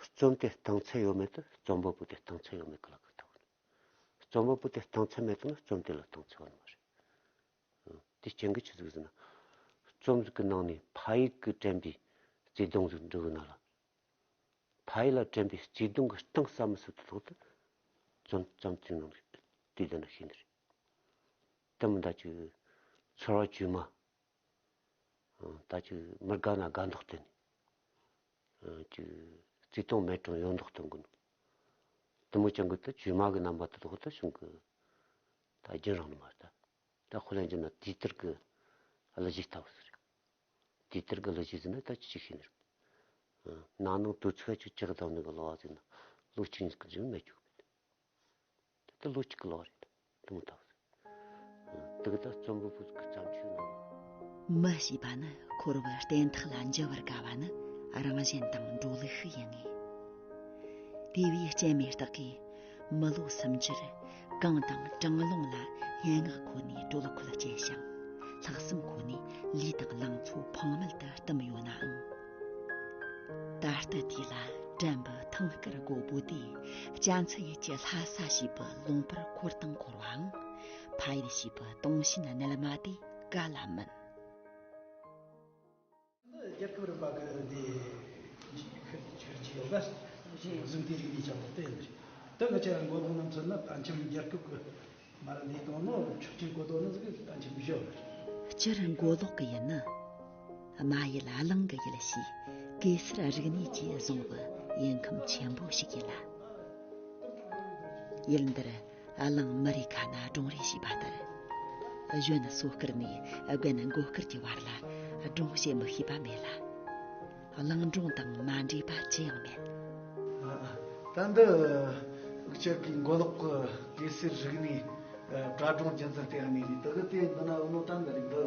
རྩོམ་དེ་སྟེང་ཚད་ཡོད་མེད་དེ་རྩོམ་པ་པོ་དེ་སྟེང་ཚད་ཡོད་མེད་ཀྱི་ལ་ཁག་ཐུག་ནི། རྩོམ་པ་པོ་དེ་སྟེང་ཚད་མེད་ཐུག་ན་རྩོམ་དེ་ལ་སྟེང་ཚད་ཡོད་ནི་མ་རེད། དེ་རྐྱེན་གྱིས་ཆི་ཟིག་ཟེར་ན། རྩོམ་ཟིག་གི་ནང་ནས་ཕ་ཡུལ་གྱིས་དྲན་པའི་བརྩེ་དུང་ཟིག་འབྲི་གི་ན་ལ། ཕ་ཡུལ་ལ་དྲན་པའི་བརྩེ་དུང་གི་གཏིང་ཟབ་མི་ཟབ་དེ་ཐོག་ཏུ་རྩོམ་རྩོམ་དེའི་ནང་དུ་དེ་ལྡན་ན་ཤེས་ནི་རེད། དེ་མིན་ད་ཅིག་ཚོར་བ་བཅོས་མ། ད་ཅིག་མི་དགའ་ན་དགའ་མདོག་བསྟན་ནས། ཅིག་བརྩེ་དུང་མེད་རུང་ཡོད་མདོག་སྟོན་གི་འདུག་དེ་མོ་ཅན་གི་དེ་བཅོས་མ་གི་རྣམ་པ་དེ་ཐོག་ཏུ་བྱུང་གི། ད་རྒྱུན་རིང་ནི་མ་རེད་ད། ད་དཔེ་ལེན་རྒྱུ་ན་དེའི་དེར་གི་གླུ་གཞས་ལྟ་བུ་ཟིག་རེད། དེའི་དེར་གི་གླུ་གཞས་ཟེར་ན་ད་ཅི་ཞིག་ཤེས་ནི་རེད། ནང་ནང་དུ་ཚིག་ཅིག་ཅག་བཏང་ནི་གི་གླུ་བ་ཟེར་ན་ལོ་གཅིག་གཉིས་ཀྱི་རིང་མེད་རྒྱུ་གི་མེད། དེ་ལོ་གཅིག་གི་གླུ་བ་རེད། དེ་མོ་ལྟ་བུ་ཟིག་དེ་གི་ད་རྩོམ་པ་པོ་ཟིག་གི་བརྩམས་ཆོས་ནང་། མི་ཞེས་པ་ནི་འཁོར་བའི་རྟེན་ཐག་ལ་འཇུ་བར་དཀའ་བ་ནི་རང་གཞན་དང་འགྲོ་ལུགས་ཤིག་ཡིན་ངེས། དེ་བས་སྐྱེ་མེད་རྟགས་ཀྱིས་མི་ལོ་སུམ་ཅུར་གངས་དང་གྲང་རླུང་ལ་སྙན་ངག་ཁོ་ནས་སྒྲོལ་འཁོར་བཅས་ཤིང་། ལྷག་བསམ་ཁོ་ནས་ལུས་དང་ལང་ཚོ་ཕངས་མེད་དུ་བསྟིམས་ཡོད་ནའང་། ད་ལྟ་དུས་ལ་དྲན་པའི་ཐང་དཀར་རྒོད་པོ་དེས་རྒྱ་མཚོ་ཡུལ་གྱི་ལྷ་ས་ཞེས་པའི་ལུང་པར་འཁོར་དང་འཁོར་བའང་། ཕ་ཡུལ་ཞེས་པའི་དུངས་ཞེན་རྣལ་མ་དེ་ག་ལ་མིན། འདི་རྒྱལ་ཁབ་རིམ་པ་གི་འདི་ཁྱེར་ཁྱེར་གྱི་ཡོད་པས། གཟུགས་འདི་རིག་གནས་ཀྱང་དེ་ཡིན། དེ་ང་ཚོའི་མགོ་ལོག་རྣམས་ཚོ་ནི་ཕལ་ཆེར་རྒྱལ་ཁབ་ཀྱི་མ་ར་ནས་དང་ནོ་ཆོག་མཆན་གོ་དོ་ནི་ཟིག་ཕལ་ཆེར་མི་ཤོར། སྤྱིར་མགོ་ལོག་གི་ཡུལ་ནི་རྨ་ཡུལ་གླིང་གི་ཡུལ་ཞེས་གེ་སར་རིག་གནས་ཀྱིས་བཟུང་བའི་ཡུལ་ཁམས་ཆེན་པོ་ཞིག་ཡིན་ལ། ཡུལ་འདིར་གླིང་མི་རེ་ཁ་ན་སྒྲུང་རེ་ཞེས་པ་ལྟར། གཞོན་སོ་དཀར་ནས་རྒན་མགོ་དཀར་གྱི་བར་ལ་སྒྲུང་བཤད་མི་ཤེས་པ་མེད་ལ། གླིང་སྒྲུང་དང་མ་འདྲེས་པ་ཅི་ཡང་མེད། ཨ། ད་འདི་འུ་ཅག་གི་མགོ་ལོག་གི་གེ་སར་རིག་གནས་སྒྲ་སྒྲུང་རྒྱུན་འཛིན་ལྟེ་བ་ནས་རེད། དེ་གི་དེ་འདི་ན་འུ་ནོ་ད་འདི་རེད། འདི་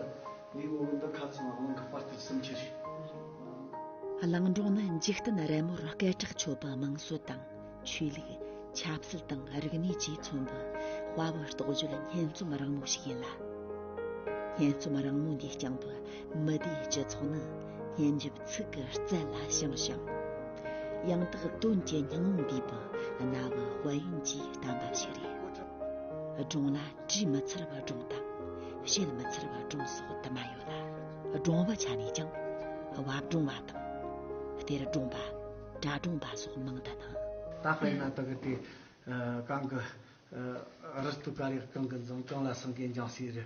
ངའི་ངོ་བོ་འདི་ཁ་ཚང་གླིང་གི་དཔའ་རྟུལ་སུམ་ཅུ་རེད། གླིང་སྒྲུང་ནི་འཇིག་རྟེན་རི་མོར་སྐད་གྲགས་ཆོད་པའི་མིང་སྲོལ་དང་། ཆོས་ལུགས། ཆབ་སྲིད་དང་རིག་གནས་བཅས་མཚོན་པའི་དཔའ་བོའི་རྟོགས་བརྗོད་སྙན་རྩོམ་རིང་མོ་ཞིག་ཡིན་ལ། སྙན་རྩོམ་རིང་མོ་འདིས་བསྐྱངས་པའི་མི་སྡེའི་སྤྱི་ཚོགས་ནི་སྙན་འཇེབས་ཚིག་གི་རྩལ་ལ་བྱང་ཞིང་། ཡང་དག་དོན་གྱི་སྙིང་པོ་འདུས་པའི་རྣ་བའི་དཔལ་ཡོན་གྱི་བསྟན་པ་ཞིག་རེད། སྒྲུང་ལ་བྲིས་མི་ཚར་བའི་སྒྲུང་དང་། བཤད་མི་ཚར་བའི་སྒྲུང་སོགས་དུ་མ་ཡོད་ལ། སྒྲུང་བའི་ཆ་ནས་ཀྱང་བབ་སྒྲུང་བ་དང་། གཏེར་སྒྲུང་བ། སྒྲ་སྒྲུང་བ་སོགས་མང་དུ་སྣང་། ད་དཔེར་ན་དེ་གི་དེ་གང་གི་རི་སྟོད་ཀ་རེ་གངས་ཀྱིས་འཛིན། གངས་ལ་སེང་གེ་འཇིང་སའི་རི།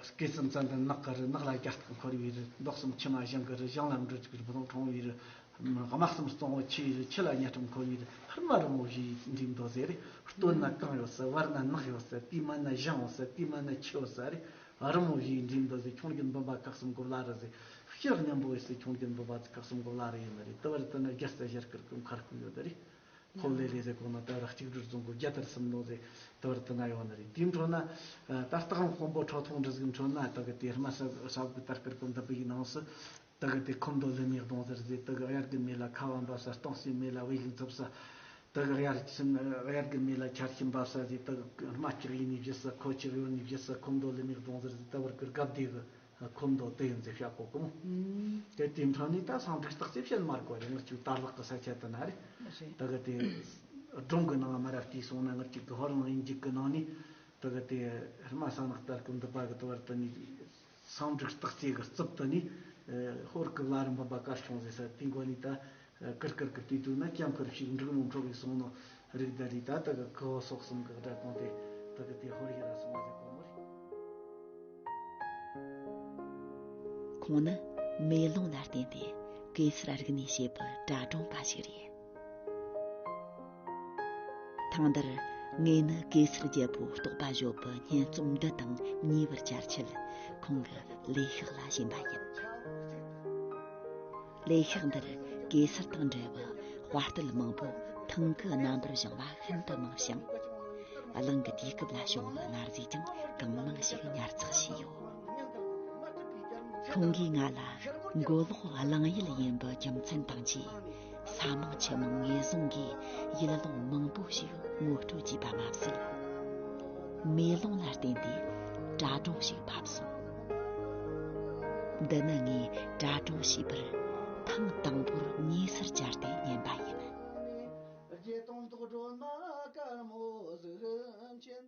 སྐེད་གསུམ་ཙམ་དུ་ནགས་ཀྱི་རི། ནགས་ལ་རྒྱ་སྟག་འཁོར་བའི་རི། མདོག་གསུམ་མཆི་མ་ཞིང་གི་རི། ཞིང་ལ་འབྲུ་གཅིག་རི། བུ་ལོན་འཁྲུངས་པའི་རི། དམར་གསུམ་གཙང་བོ་ཆུའི་རི། ཆུ་ལ་གཉའ་ཁྲམ་འཁོར་བའི་རི། ཧར་མ་རི་མོ་བཞིན་འགྲིམ་དོ་ཟེར་རེ། སྟོད་ན་གངས་ཡོད་ས། བར་ན་ནགས་ཡོད་ས། དེའི་མ་ན་ཞིང་ཡོད་ས། དེའི་མ་ན་ཆུ་ཡོད་ས་རེ། རི་མོ་བཞིན་འགྲིམ་དོ་ཟེར། ཁྱུང་རྒྱུད་འབུམ་པ་ཁག་གསུམ་གོ་ལ་རི་ཟེར། ཤེལ་སྙིང་པོ་ཡོད་ས། ཁྱུང་རྒྱུད་འབུམ་པ་ཁག་གསུམ་གོ་ལ་རི་ཡིན་ནི་རེད། དེ་བར་དུ་ན་རྒྱལ་རྩ་ཞལ་དཀར་གི་མཁར་ཁུག་ཡོད་ད་རེད། ཧོབ་ལེ་ལེ་ཟེར་གོང་ན་ད་ར་གཅིག་སྒྲིལ་རྫོང་གི་རྒྱལ་དར་གསུམ་ལོ་ཟེར། དེ་བར་དུ་ན་ཡོད་ནི་རེད། དེའི་འཕྲོ་ན་ད་སྟག་ལུང་དཔོན་པོ་ཁྲོ་ཐུང་འདྲ་ཟིག་འཕྲོ་ན་ད་གི་དེ་རྨ་ས་ས་གི་དར་དཀར་གི་འདི་པའི་ནང་སུ། དེ་གི་དེ་ཁོམ་དོ་ལི་མའི་གདུང་ཟེར་ཟེར། དེ་གི་དབྱར་གི་མེ་ལ་ཁ་བ་འབབ་ས། སྟོང་སའི་མེ་ལ་བེ་ཤིང་འཚུབ་ས། དེ་གི་དབྱར་ཆེན་དབྱར་གི་མེ་ལ་ཆར་ཆེན་འབབ་ས་ཟེར། དེ་གི་རྨ་ལྕགས་ཡིན་ནི་བཞི་ས། ཁོ་ཆེ་གཡོ་ནི་བཞི་ས། ཁོམ་དོ་ལི་མའི་གདུང་ཟེར་ཟེར། དེ་བར་གི་རྒབ་དེ་གི་ཁོམ་དོ་དེ་ཡིན་ཟེར་བཤད་གོ་གི་མོ། དེ་དེ་འཕྲོ་ནས་ད་སང་འབྲུག་སྟག་ཅེས་བཤད་མ་དགོས་རེད། ང་ཅིག་དར་ལག་གི་ས་ཆ་དེ་ན་རེད། རེད། དེ་གི་དེ་སྒྲུང་གི་ནང་མ་ར་བལྟས་སོང་ན་ང་ཅིག་གི་ཧོར་ལུང་ཡིན་འཇུག་གི་ནང་ནས། དེ་གི་དེ་རྨ་ས་ནག་དར་གི་འདི་པ་གི་དེ་བར་དུ་ནི། སང་འབྲུག་སྟག་རྩེ་གི་རྩིབ་ཏུ་ནི། ཧོར་གི་བླ་རུང་འབུམ་པ་གར་བྱུང་ཟེར་ས་དེའི་མགོ་ནས་ད་ཀིར་ཀིར་གི་དུས་དུས་ན་ལྕམ་ཀིར་ཞིག་འབྲུག་མོ་འཕྲོག་གི་སོང་ནོ་རིགས་ད་རི་ད་ད་གི་ཁོ་སོག་གསུམ་གི་སྒྲ་གོང་དེ་ད་གི་དེ་ཧོར་ཡི་ར་སོང་བ་ཟེར་གོ་མོ་རེད། ཁོང་ནི་མེ་ལོང་ལ་བརྟེན་ཏེ་གེ་སར་རིག་གནས་ཞེས་པའི་སྒྲ་སྒྲུང་པ་ཞིག་རེད། ཐང་འདིར་ངས་ནི་གེ་སར་རྒྱལ་པོའི་རྟོགས་པ་བརྗོད་པའི་སྙན་རྩོམ་འདི་དང་ཉེ་བར་བཅར་ཆེད་ཁོང་གི་ལས་ཤག་ལ་ཕྱིན་པ་ཡིན། ལས་ཤག་འདིར་གེ་སར་དང་འབྲེལ་བའི་དཔའ་རྟུལ་མང་པོ་ཐང་གི་རྣམ་པར་བཞེངས་པ་ཤིན་ཏུ་མང་ཞིང་། གླིང་གི་དུས་སྐབས་ལ་བྱུང་བའི་གནའ་རྫས་ཀྱང་གང་མང་ཞིག་ཉར་ཚགས་བྱས་ཡོད། ཁོང་གིས་ང་ལ་མགོ་ལོག་གླིང་ཡུལ་ཡིན་པའི་རྒྱུ་མཚན་དང་བཅས། ས་མིང་ཆུ་མིང་ངོས་བཟུང་གིས་ཡུལ་ལུང་མང་པོ་ཞིག་ངོ་སྤྲོད་བྱས་པ་མ་ཟད། མེ་ལོང་ལ་བརྟེན་ཏེ་དྲ་གྲོགས་ཤིག་ཕབ་སོང་། འདི་ནི་ངས་དྲ་གྲོགས་ཞེས་པར་ཐེངས་དང་པོར་ཉེ་སར་བཅར་ཏེ་ཉན་པ་ཡིན། རྗེ་དང་རྡོ་སྒྲོན་མ་དཀར་མོ་གཟུགས་ཅན།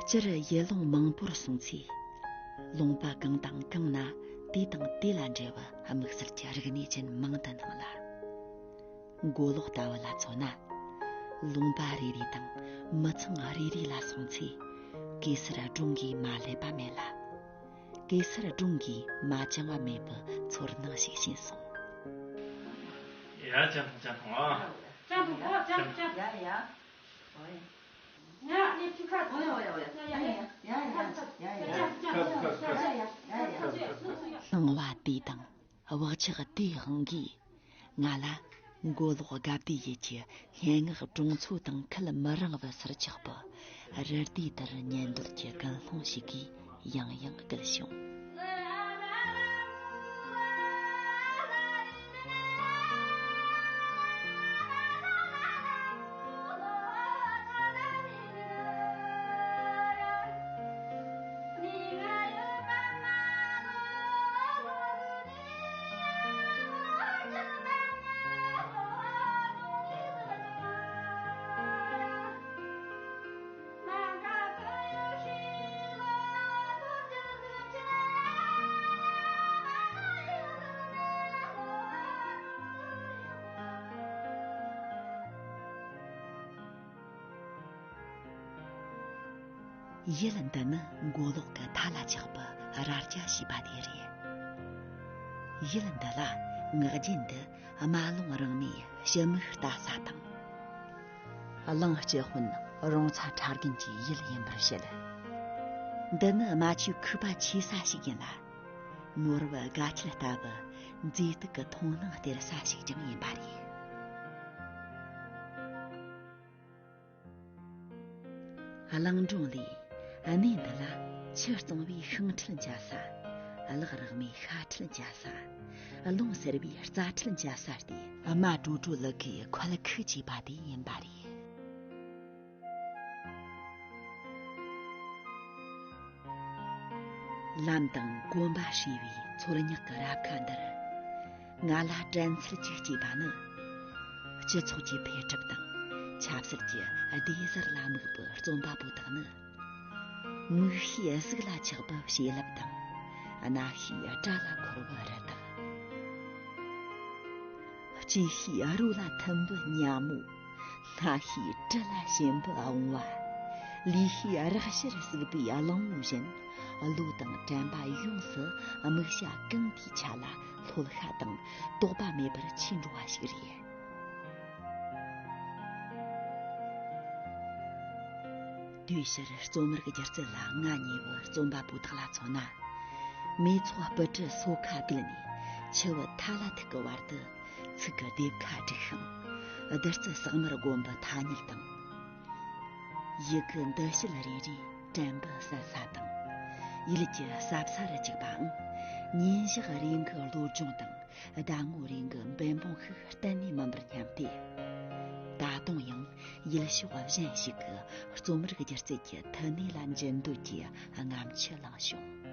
སྤྱིར་ཡུལ་ལུང་མང་པོར་སོང་ཚེ། ལུང་པ་གང་དང་གང་ན་དེ་དང་དེ་ལ་འབྲེལ་བའི་དམིགས་བསལ་གྱི་རིག་གནས་ཅན་མང་དུ་སྣང་ལ། མགོ་ལོག་ལྟ་བུ་ལ་མཚོན་ན། ལུང་པ་རེ་རེ་དང་མི་ཚང་རེ་རེ་ལ་སོང་ཚེ། གེ་སར་སྒྲུང་གིས་མ་བསླད་པ་མེད་ལ། གེ་སར་སྒྲུང་གིས་མ་བཅིངས་པ་མེད་པའི་ཚོར་སྣང་ཞིག་བྱིན་སོང་། ཡ་ཅན་ཐང་ཅན་ཐང་ཨ། ཅན་ཐང་ཨ་ཅན་ཅན། ཡ་ཡ། ཨོ་ཡ། ཡ་ཡ་ཡ་ཡ། ཡ་ཡ་ཡ་ཡ། ཡ་ཡ་ཡ་ཡ། སྣང་བ་དེ་དང་བག་ཆགས་དེའི་དབང་གིས། ང་ལ་མགོ་ལོག་དགའ་བདེ་ཡུལ་གྱི་སྙན་ངག་གྲོང་ཚོ་དང་ཁུལ་མི་རིང་བའི་སར་ཆགས་པའི་རི་དེའི་དེར་ཉན་འདོད་ཀྱི་ཀུན་སློང་ཞིག་གིས་ཡང་ཡང་བསྐུལ་བྱུང་། ཡུལ་འདི་ནི་མགོ་ལོག་གི་མཐའ་ལ་ཆགས་པའི་རྭ་རྒྱ་ཞེས་པ་དེ་རེད། ཡུལ་འདི་ལ་ངག་རྒྱུན་དུ་རྨ་ཀླུང་རིང་མོའི་ཞི་མོའི་རྟ་ས་དང་། གླིང་སྤྱི་དཔོན་རོང་ཚ་ཁྲ་རྒན་གྱི་ཡུལ་ཡིན་པར་བཤད། འདི་ནི་རྨ་ཆུའི་ཁུག་པ་ཆེ་ས་ཞིག་ཡིན་ལ། ནོར་བུ་དགའ་ཆེན་ལྟ་བུ་མཛེས་སྡུག་གི་མཐོང་སྣང་སྟེར་ས་ཞིག་ཀྱང་ཡིན་པ་རེད། གླིང་སྒྲུང་ལས། གནས་འདི་ལ་ཆུ་གཙང་བོའི་ཤིང་ཁྲི་འཇའ་ས། གླག་རག་མའི་ཤ་ཁྲི་འཇའ་ས། རླུང་ཟེར་བའི་རྩྭ་ཁྲི་འཇའ་ས་སྟེ། རྨ་ཀྲོ་ཀྲོ་ལི་ཁའི་ཁོལ་ཁུག་ཅེས་པ་དེ་ཡིན་པ་རེད། ལམ་དང་གོམ་པ་བསྲེས་པའི་མཚོ་ཉག་གི་རབ་ཁ་འདིར། ང་ལ་དྲན་ཚུལ་གཅིག་སྐྱེས་པ་ནི། སྤྱི་ཚོགས་ཀྱི་འཕེལ་འགྲིབ་དང་ཆབ་སྲིད་ཀྱི་སྡེ་གཟར་ལ་དམིགས་པའི་རྩོམ་པ་པོ་དག་ནི། མིག་ཤེས་གཟུགས་ལ་ཆགས་པའི་བྱིན་རླབས་དང་། རྣ་ཤེས་སྒྲ་ལ་འཁོར་བའི་རི་དྭགས། ལྕེ་ཤེས་རོ་ལ་ཐིམ་པའི་ཉ་མོ། སྣ་ཤེས་དྲི་ལ་ཞེན་པའི་བུང་བ། ལུས་ཤེས་རེག་བྱར་ཟུག་པའི་གླང་བོ་བཞིན། བློ་དང་དྲན་པ་ཡོངས་སུ་དམིགས་བྱ་གང་དེའི་ཆ་ལ་ལྷོད་ཤ་དང་དོགས་པ་མེད་པར་ཆས་འགྲོ་བ་ཞིག་རེད། དེའི་ཕྱིར་རྩོམ་རིག་སྒྱུ་རྩལ་ལ་མངའ་བརྙེས་པའི་རྩོམ་པ་པོ་དག་ལ་མཚོན་ན། མེ་ཚོགས་སྤུ་གྲི་སོ་ཁ་བརྒལ་ནས་ཆུ་བོ་ཐ་ལ་ཐུག་གི་བར་དུ། ཚིག་གི་སྡེབ་ཁ་སྒྲིག་ཤིང་། བདུད་རྩི་ཟེགས་མར་བསྒོམས་པའི་ཐ་སྙད་དང་། ཡི་གེ་འདི་བྱེད་རེ་རེའི་དྲན་པ་གསལ་ས་དང་། ཡུལ་གྱི་ཟབ་ས་རུ་བཅུག་པའང་། ཉིན་ཞག་རེ་འགའི་བློ་སྦྱོང་དང་ཟླ་ངོ་རེ་འགའི་འབད་འབུངས་ཤིག་གཏན་ནས་མིན་པར་སྙམ་སྟེ། ད་དུང་ཡང་ཡུལ་ཕྱོགས་གཞན་ཞིག་གི་རྩོམ་རིག་སྒྱུ་རྩལ་གྱི་མཐུ་ནུས་ལ་འཇུན་འདོད་ཀྱི་རྔམ་ཆུ་ལངས་བྱུང་།